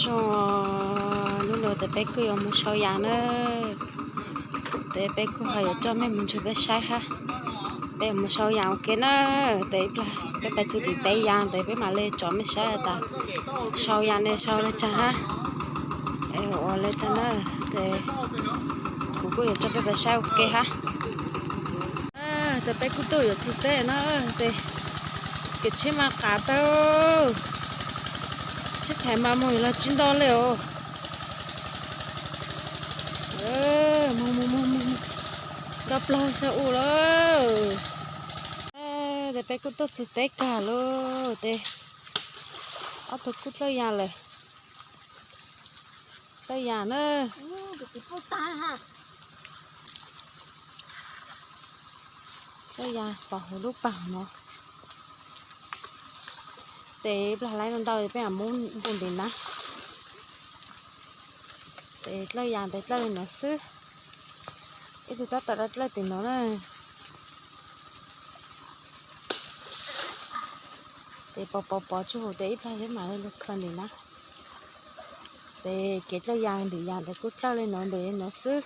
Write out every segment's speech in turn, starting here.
Zoo, hnub no ces peb kuj yuav mus sau yas na. Ces peb kuj ho yuav coj mej mus ntsib peb saib hab. Peb yuav mus sau yas ua ke na. Ces ib plag peb pais txug tim teb yas ces peb mam li tso mej saib tas sau yas ne sau le caag hab, ua le caag na. Ces kuv kuj yuav coj peb pais saib ua ke hab. Ces peb kuj tuaj yuav txug teb na. Ces kev tsheb mas qav tag, tsheb thaiv mas moog los tsis nto le os. Moog moog moog moog, nto plawg xya u lawm. Ces peb kuj tuaj txug teb kag lawm ces ob tug kuj dlawb yas lawm. Dlawb yas na. Dlawb yas pov huv lub paag no. Ces ib plag laib ntau ntau peb mam muab npuj ntiv na. Ces dlawb yas ces dlawb li no xwb. Ib tug tab tom dlawb tim no na. Ces pov pov pov tsuj huv ces ib plag peb mam li lug khaws ntiv na. Ces kev dlawb yas ntim yas ces kuj dlawb li no ntim li no xwb.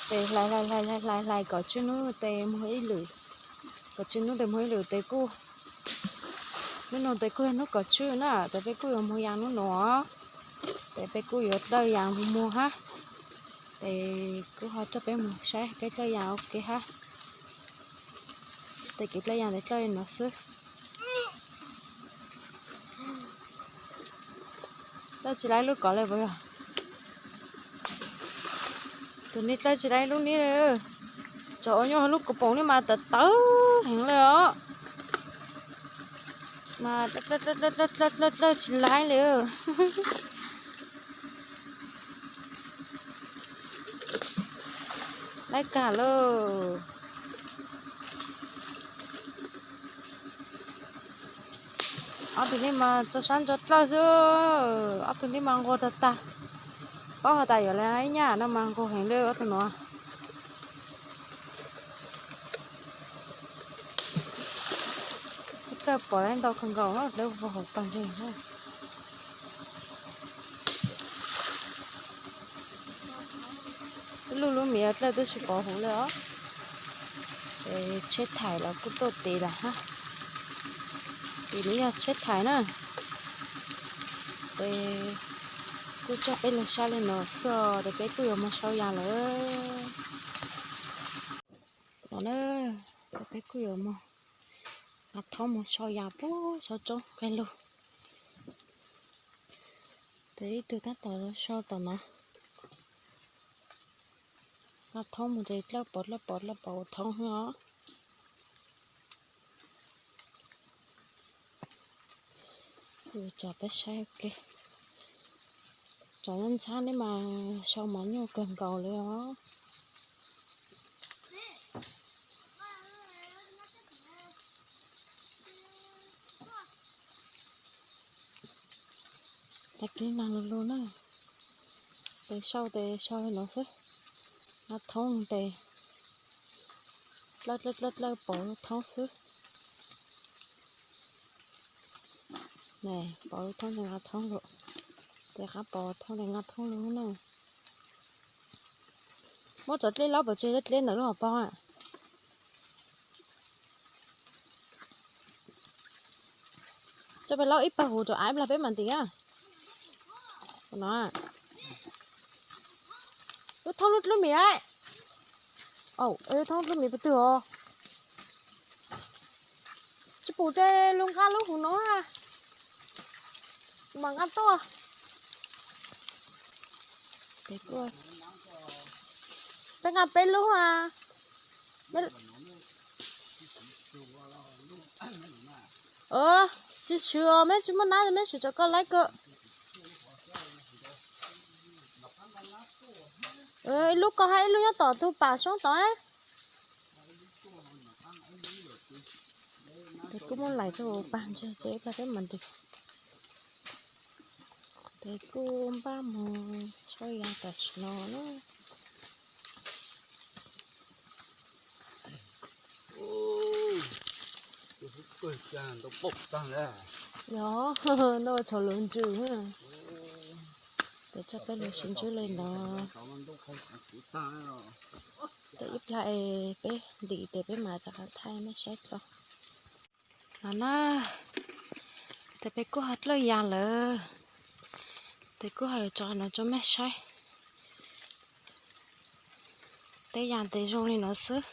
Ces hlais hlais hlais hlais hlais kom tswb nub ces moog ib lwm, kom tswb nub ces moog ib lwm ces kuj, nub no ces kuj yog nub kom tswb na ces peb kuj yuav moog yas nub no. Ces peb kuj yuav dlawb yas moog moog hab. Ces kuj ho coj peb moog saib peb dlawb yas ua ke hab. Ces kev dlawb yas ces dlawb li no xwb. Dlawb tsis laib lub kov le puas yog? Tus ni dlawb tsis laib lub ni le. Tsam ua nyuaj lub kaus poom ni mas tawv tawv heev le os. Mas dlawb dlawb tsis laib li. Laib kag lauj. Ob tug ni mas tso sab ntso dlawb xwb, ob tug ni mas nquag tag tag. Paub has tas yuav le ib nyaj no mas nquag heev le ob tug no. Dlawb pom laib ntau kawg nkaus, dlawb vog hauv pawg ntseg. Lub lub miv dlawb twb tsis pov huv le os. Ces tsheb thaiv los kuj tuaj tes lawm hab. Tim no yog tsheb thaiv na. Ces kuj coj peb lug saib li no xwb os, ces peb kuj yuav moog sau yas lawm. No na, ces peb kuj yuav moog, nqa thoob moog sau yas puag saum roob qeg lug. Ces ib tug tab tom sau tom no. Nqa thoob moog ces dlawb pov dlawb pov dlawb pov ua thoob os. Yuav tso peb saib ua ke. Tsov ntxhab ne mas sau mas nyuaj kawg nkaus li os. Tag kis nag lug lug na, ces sau ces sau li no xwb, nqa thoob ces dlawb dlawb dlawb dlawb pov thoob xwb. Ne, pov thoob ces nqa thoob lug, ces qab pov thoob ces nqa thoob lug na. Muab cov dleb laub pov tseg, dleb ntawm lub hauv paug. Tso peb laub ib pawg huv rau av ib plag peb mam ntim na. No, lub thoob lub dlub mis lawm. Au, lub thoob dlub mis puas twg os? Tsis pum ces lug nqa lub huv no, mam nqa tuaj. Peb nqa peb lub a. Tsis swm os, meb tsis muaj nab, meb swm tso koj laib kawg. Ib lub koj hab ib lub nyob tom tug pam soob tod. Ces kuj muab lais rau pag ntseg ces ib plag peb mam ntim. Ces kuj npaj mus sau yas tam sim no na. Yog, ntau ua tshauv luv ntsws. Ces coj peb los sib ntsib li no. Tes ib plag es peb ntim tes peb mam rov qab thaij nej saib dlua. No na, tes peb kuj ho dlawb yas lawm. Tes kuj ho yuav tso no rau mej saib. Tej yas tes zoo li no xwb.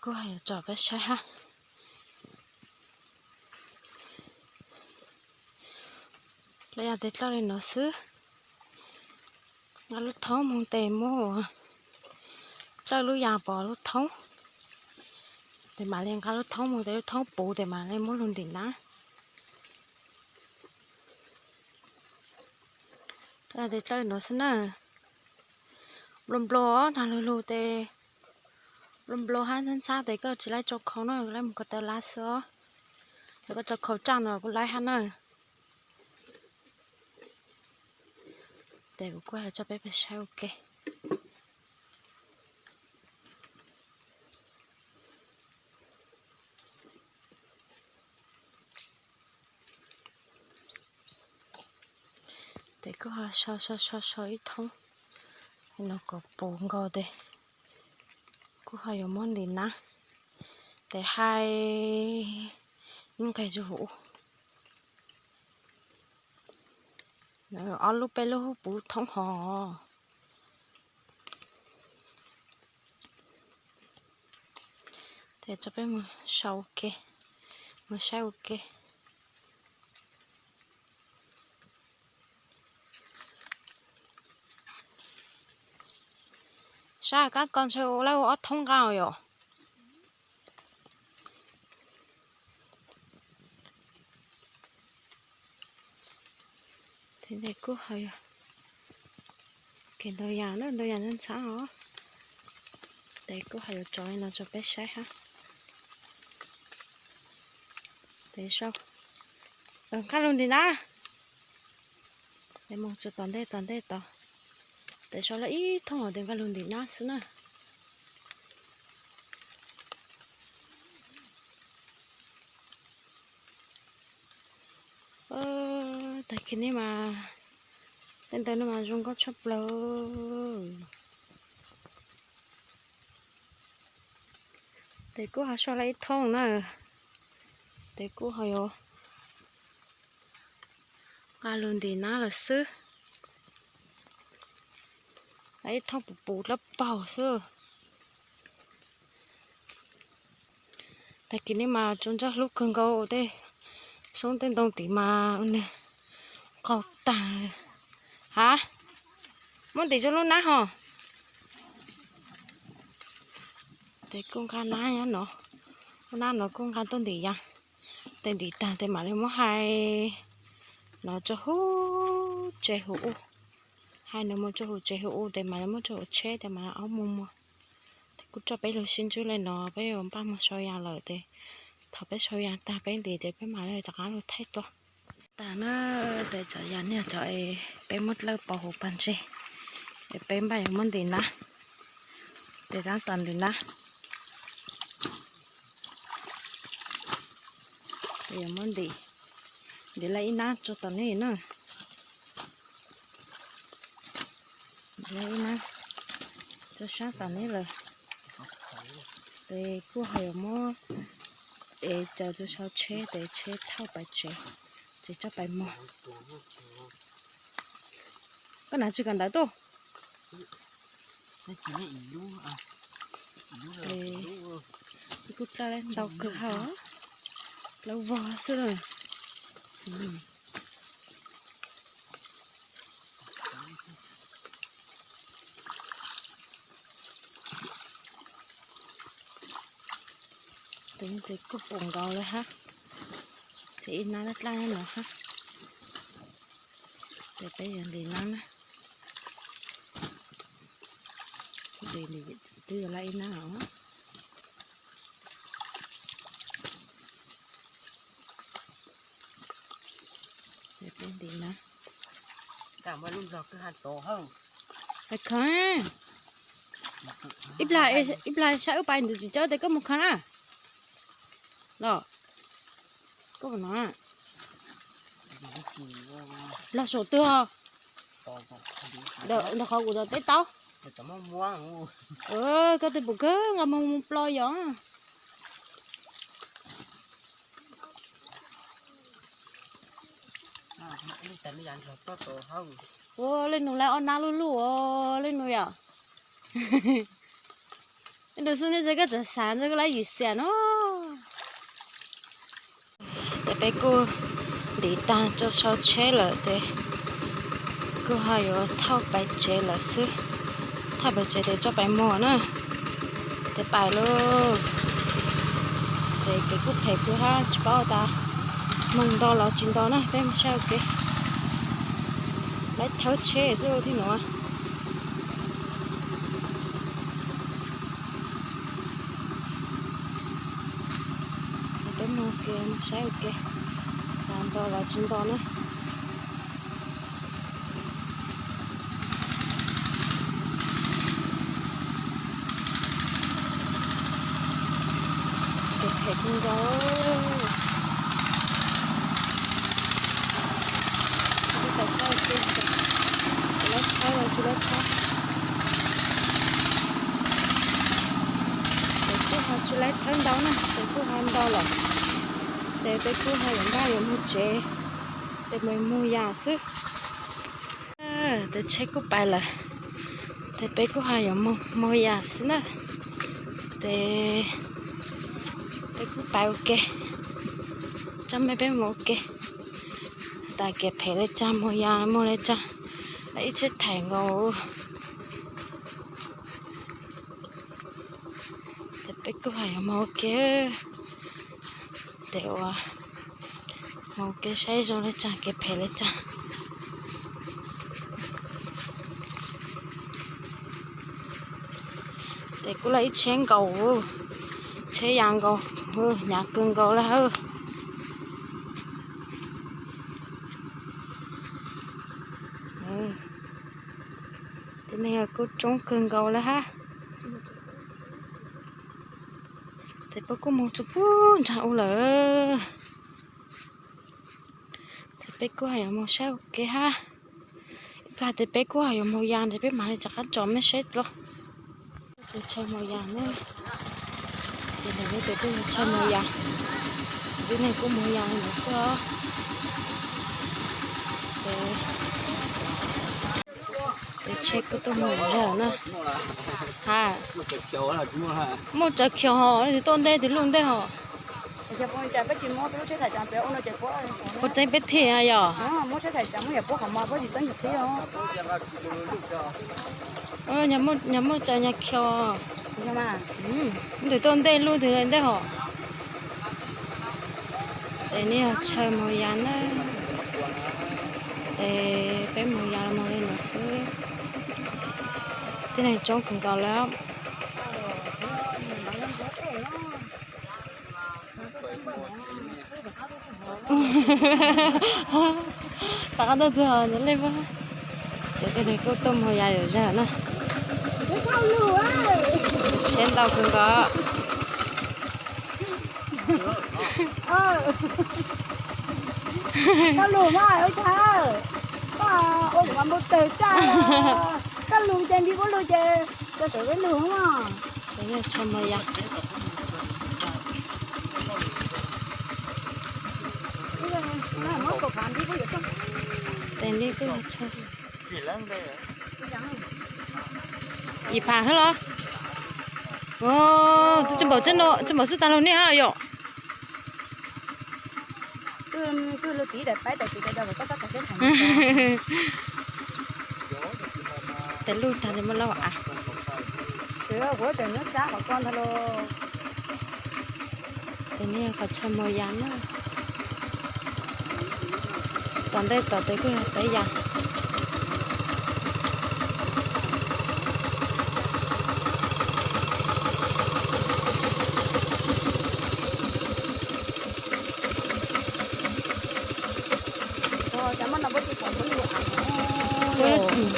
Kuj ho yuav tso peb saib hab. Dlawb yas tes dlawb li no xwb. Nqa lub thoob moog tes muab dlawb lub yas pov lub thoob, tes mam li nqa lub thoob moog tes lub thoob puv tes mam li muab lug ntim nab. Dlawb tes dlawb li no xwb na. Nplua nplua, nag lug lug tes nplua nplua hab ntxhab ntxhab tes koj tsis laib tso khau na, laib moog ko taw lab xwb os. Yog koj tso khau tsaj no kuj laib hab na. Tes kuv kuj ho tso peb peb saib ua ke. Tes kuj ho sau sau sau sau ib thoob no kom puv nkaus tes kuj ho yuav muab ntim nab. Tes hais nqeg rua huv, ob lub peb lub puv thoob hov. Tes tso peb mus sau ua ke, mus saib ua ke. Sab kab ko ntshe ua lawv ua ob thoob nqaj yom. Tes kuj ho yog kev ntau yas na, ntau yas ntxhab ntxhab os. Tes kuj ho yuav tso li no tso peb saib hab. Tes sau, nqaj lug ntim nab. Tes moog tso tom ntej tom ntej tod. Tes sau lawm ib thoob hov tes nqaj lug ntim nab xwb na. Tag kis no mas, tej ntawd no mas zoo nkauj tshaj plaws. Tes kuj ho sau lawm ib thoob na. Tes kuj ho yuav nqa lug ntim nab lawm xwb. Lawm ib thoob puv puv dlawb paug xwb. Tag kis no mas tsaus ntuj hlub kawg nkaus, tej xyoob tej ntoo tim mas ua nws qaug tag. Ha, muab ntim rua lub nab hos. Tes kuj nqa nab nyob no, lub nab no kuj nqa tuaj ntim yas. Tes ntim tag tes mam li muab hais no rua huv tsev huv u. Hais no mus rua huv tsev huv u tes mam li muab rua huv tsheb tes mam li ob muag muag. Tes kuj coj peb lug sib ntsib li no, peb yuav npaj mus sau yas lawm tes thaum peb sau yas tag peb ntim tes peb mam li rov qab lug thaij dlua. Tag na, tes tsov yas niag tsov es peb muab dlawb pov huv pag ntseg, es peb npaj yuav muab ntim nab. Tes tab tom ntim nab. Tes yuav muab ntim, ntim lawm ib nab rua tom neb na. Ntim lawm ib nab rua sab tom neb lawm. Tes kuj ho yuav muab es caws rua sau tsheb tes tsheb thauj pais tsev, tsev coj pais muag. Koj hnav tsawg kawm ntawv tuaj? Kuj dlawb ntau kawg hab, dlawb vog xwb lawm. Tes kuj pum nkaus lawm hab, tes ib nab dlaab dlaab nyob no hab. Tes peb yuav ntim nab na. Twb yuav lawm ib nab os. Peb ntim nab. Hais kho, Ib plag, ib plag saib wb pais ntawd tsis tsaub tes koj mus khav na. Los, koj no los saum twg os? Ntawm qhov kuv teb taub. Koj twb pum kawg nqa mus mus plo yom. Ua leej nus lawv ob nab luj luj os leej nus yom. Leej nus xub nej koj txawm xav ntxog koj lab yim xiam no. Ces peb kuj ntiv tag tso sau tsheb lawm ces kuj ho yuav thauj pais tsev lawm xwb. Thauj pais tsev ces tso pais muag na. Ces pais lauj. Ces kev kuj phem kawg hab tsis paub tas moog nto los tsis nto na, peb mus saib ua ke. Lawv thawb tsheb xwb thiab no. Peb mus ua ke, mus saib ua ke, tas nto los tsis nto na. Kev phem kawg nkaus. Tsis tau saib ua ke, lawv thawb los tsis lawv thawb. Ces kuj ho tsis lawv thawb ntau na, ces kuj ho ntau lawm. Ces peb kuj ho yuav npaj yuav mus tsev, ces mus mus yas xwb. Ces tsheb kuj pais lawm, ces peb kuj ho yuav mus mus yas xwb na. Ces peb kuj pais ua ke, tso me peb mus ua ke. Tas kev phem le caag, mus yas mus le caag, ib tsheb thaim nkaus. Ces peb kuj ho yuav mus ua ke, ces ua mus ua ke saib zoo le caag kev phem le caag. Ces kuj lawm ib tsheb nkaus, tsheb yas nkaus, hnyav kawg nkaus le hab. Tej neeg kuj tsoob kawg nkaus le hab. Ces peb kuj mus txug puag nraag ub lawm. Ces peb kuj ho yuav mus saib ua ke hab. Ib plag ces peb kuj ho yuav mus yas, ces peb mam li rov qab tso mej saib dlua. Txog chaw mus yas na, ces lawv kuj tuaj txog chaw mus yas, tib neeg kuj mus yas li ntawd xwb os. Ces tsheb kuj tuaj mus zog na. Ha, muaj tsawv khiaus hos, leej twg tuaj ntej twg luj ntej hos. Puas tseeb peb thim yog? Nyag muaj tsawv nyag khiaus, leej twg tuaj ntej luj twg ntej hos. Ces nej yog chaw mus yas na, ces peb mus yas mus li no xwb. Tib neeg tsoob kawg nkaus lawm. Rov qab tuaj txog nws lej pab. Ces tej neeg kuj tuaj mus yas zom zaws na. Tsheb ntau kawg nkaus. Koj lug mas ua cas, koj ua kuv mas npau taws tag. Koj lug ces nti ua lug ces koj sawv peb lug mas. Ces yog chaw mus yas. Ces li kuj yog chaw ib phav hab los. Tsis npaum, tsis npaum xub tag lug nej hab yom. Tes lub tag li muab lauj av. Tes nej yog qhov chaw mus yas na. Tom ntej tom tes kuj yog peb yas.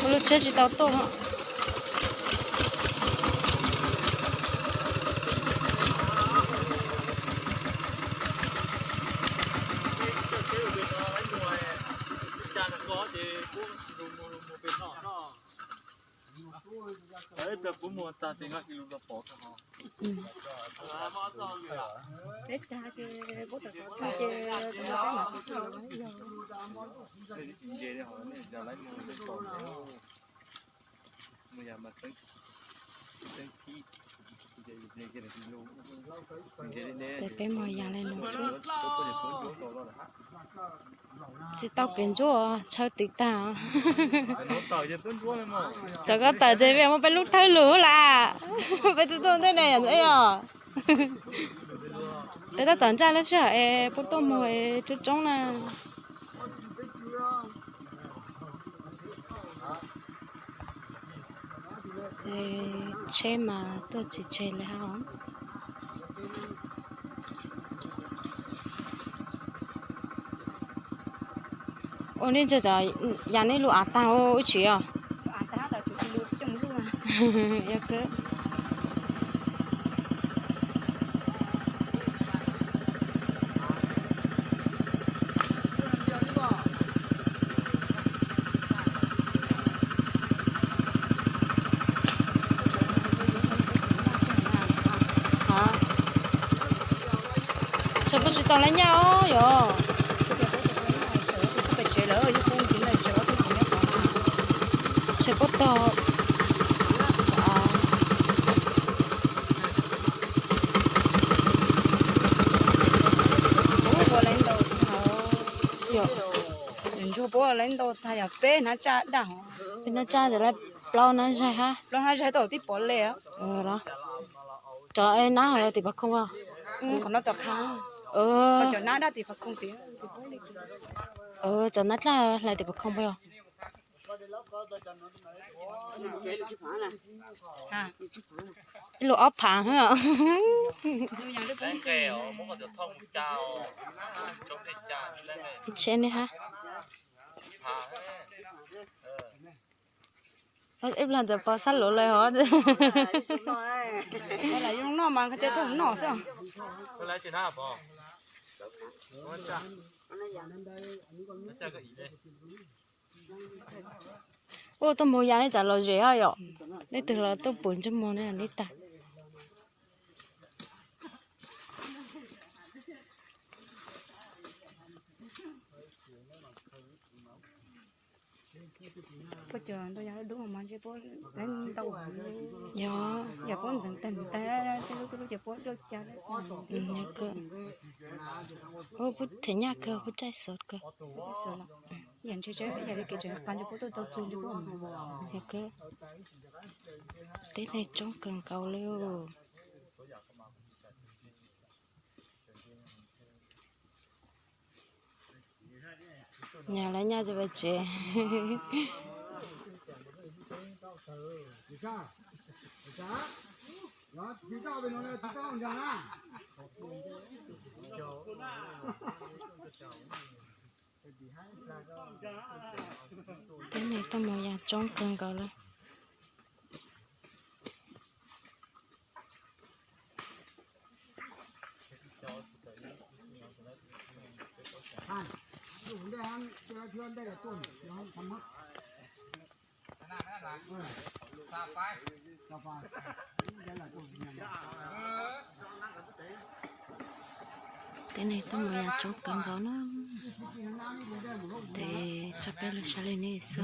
Kuv lub tsheb tsis tau tuaj. Ces peb mus yas li no xwb. Tsis tau kev ntsuab, tshaw tiv tag. Cov koj tawm ces peb muab peb lub thawj lus lawm. Peb twb tuaj ntej ne yom. Peb tab tom ntsaj lub sij hawm es puab tuaj mus es tsoob tsoob na. Tsheb mas tuaj tsis tseg li hab. Ua li ntawd yam nej lub av tag ua ib tsi os. Tsev puab tsis tau lawv nyaj os yog. Tsev puab tog. Ntsuag puab lawv ntau tag yog peb hnab tsaj daj. Peb hnab tsaj ces lawv plaub hnab zaig hab. Plaub hnab zaig tau tib pov le. Cov nab hauv tim pas khoom os. Cov nab daj tim pas khoom tias. Cov nab daj hlais tim pas khoom puas yog? Ib lus ob phav hab. Tsheb ne hab. Ib plag ntawd pov sab luv lawm hov. Noj mas nqa tsev tuaj noj xwb. Ua tuaj mus yas nej tsam lom zem os yom. Leej twg los tuaj pum ntsej muag ne li tag. Yog, yog puab ntxeev tag tag tej lub tej lub ces puab daj cas. Puab them nyaj kawg, puab tsaij xov kawg. Yog ntshe tseem yog li kev tseem qas ntshe puab tuaj tau txug ntshe puab. Yog kawg. Teb neeg coob kawg nkaus li. Nyas lawv nyaj rau peb tsev. Teb neeg tuaj mus yas coob kawg nkaus lawm. Teb neeg tuaj mus yas coob kawg nkaus na. Ces tso peb lug saib li nej xwb.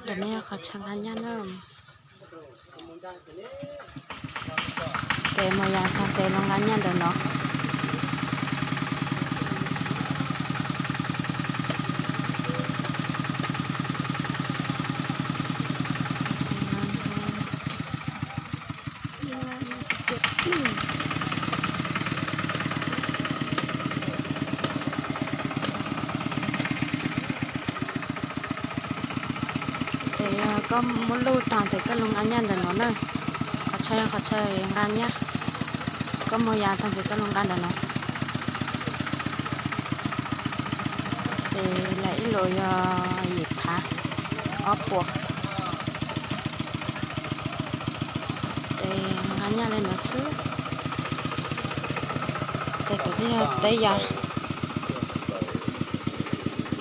Ntawm no yog qhov chaw nqa nyaj na. Ces mus yas tag ces lug nqa nyaj ntawm no. Ces koj muab luj tag ces koj lug nqa nyaj ntawm no na. Qhov chaw, qhov chaw nqa nyaj, koj mus yas tag ces koj lug nqa ntawm no. Ces lawv ib lus yog yim phav, ob puas. Ces nqa nyaj li no xwb. Ces thaum twg yog teb yas,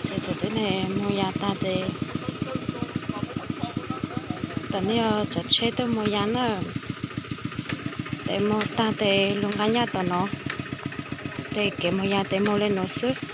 ces thaum twg ne mus yas tag ces Tom nej cov tsheb tuaj muag ya na. Tes muag tag tes lug nqa nyaj tom no. Tes kev muag ya tes muag le no xwb.